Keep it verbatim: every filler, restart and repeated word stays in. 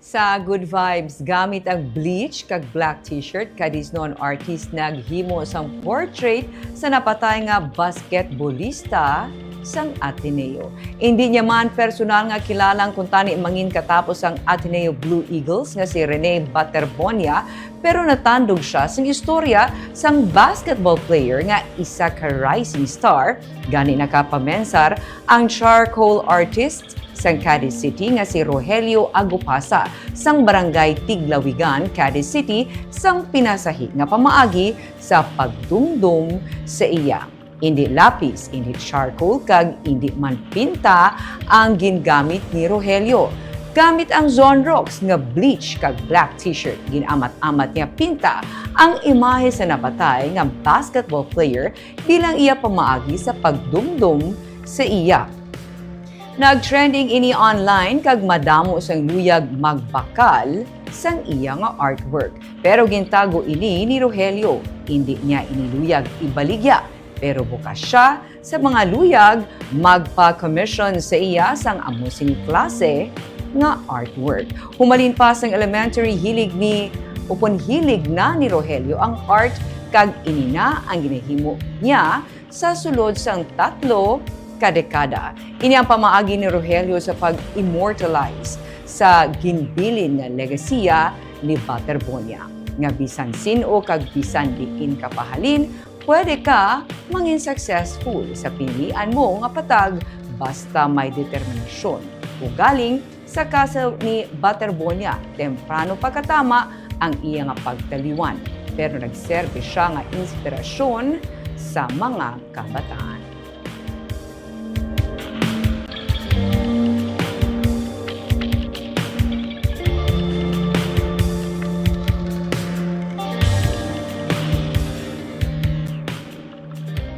Sa Good Vibes, gamit ang bleach kag black t-shirt, kadisnon artist naghimo sang portrait sa napatay nga basketbolista sang Ateneo. Indi niya man personal nga kilala ang kuntani mangin katapos sang Ateneo Blue Eagles nga si Rene Baterbonia, pero natandog siya sing istorya sang basketball player nga isa ka rising star. Gani nakapamensar ang charcoal artist sang Cadiz City nga si Rogelio Agupasa sang Barangay Tiglawigan, Cadiz City, sang pinasahi nga pamaagi sa pagdumdom sa iya. Indi lapis, indi charcoal, kag indi man pinta ang gingamit ni Rogelio. Gamit ang Zonrox nga bleach kag black t-shirt, gin-amat-amat niya pinta ang imahe sa napatay nga basketball player bilang iya pamaagi sa pagdumdom sa iya. Nag-trending ini online kag madamo sang luyag magbakal sang iya nga artwork. Pero gintago ini ni Rogelio. Indi niya ini luyag ibaligya, pero bukas siya sa mga luyag magpa-commission sa iya sang amo sini klase nga artwork. Humalin pa sang elementary, hilig ni, upon hilig na ni Rogelio ang art, kag ini na ang ginahimo niya sa sulod sang tatlo ka dekada. Ini ang pamaagi ni Rogelio sa pag-immortalize sa ginbilin nga legasiya ni Baterbonia, nga bisan sin-o kag bisan diin ka pahalin, pwede ka mangin successful sa pinilian mo nga patag, basta may determinasyon. Ugaling, sa kaso ni Baterbonia, temprano pa katama ang iya nga pagtaliwan, pero nagserbi siya nga inspirasyon sa mga kabataan.